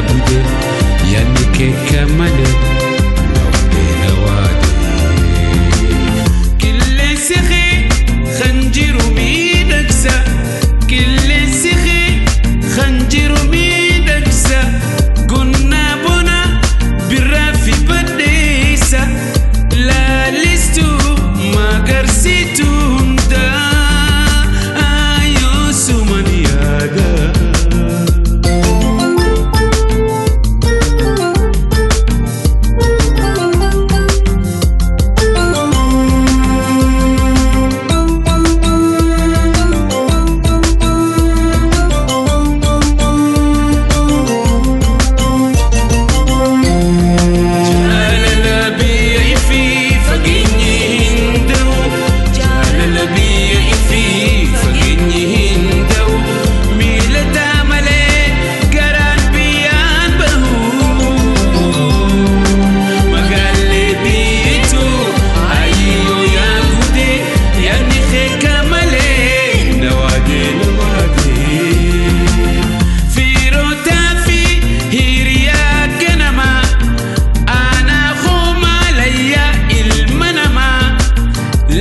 yaa gude yaadni kee malee na waadee na waadee. Qilleensi kee kan jiru miidhagsa. Qilleensi kee kan jiru miidhagsa. Gonnaa bona birraa fi badheessa. Laalistuu magarsiituu hundaa yoosuman yaada. Jaalala biyya ifii fageenyi hin da'u. Jaalala biyya ifii fageenyi hin da'u. Miila malee garaan biyyaan bahu. Magaallee biyyitu ayyoo yaa gude yaadni kee malee na waadee na waadee. Firoota fi hiriyaa ganamaa. Aanaa hoomalayyaa ilma namaa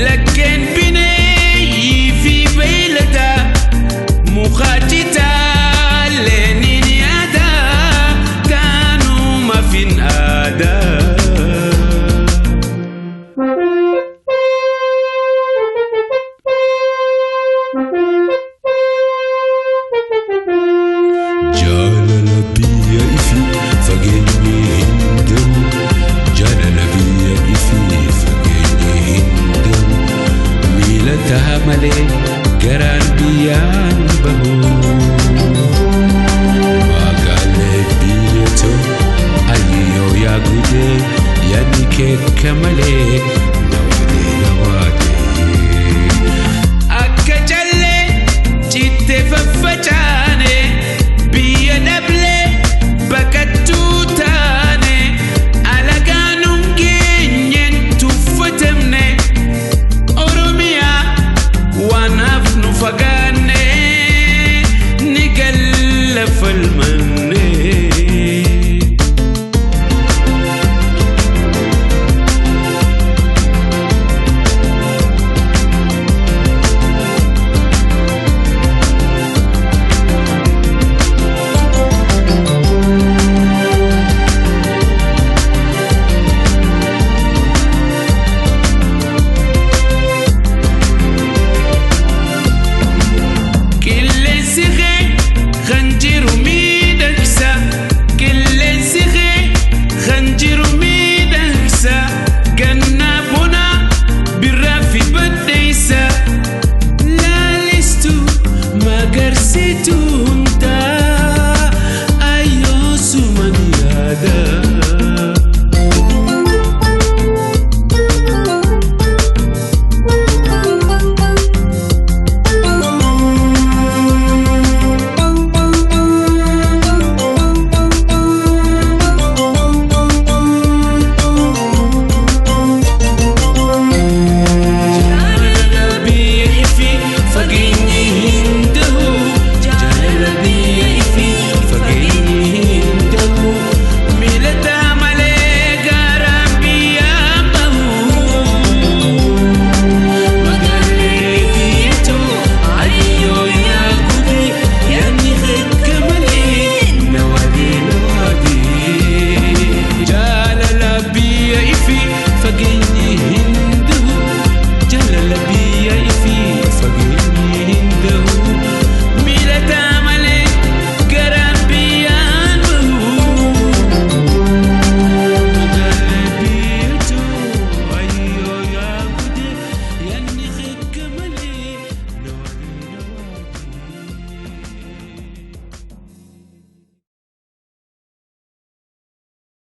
laggeen bineeyyii fi beeyladaa muka citaa leeniin yaadaa taanuma fin aadaa. Jaalala biyya ifii fageenyi hin da'u. Jaalala biyya ifii fageenyi hin da'u. Miila ta'a malee garaan biyyaan bahu. Magaalee biyya too ayyoo yaa gudee yaadni kee malee na waadee na waadee. Akka callee cittee faffacaane biyya dhablee baqattuu taane alagaan geenyeen tuffatamne Oromiyaa waan hafnu fagaanne ni galla falmanne.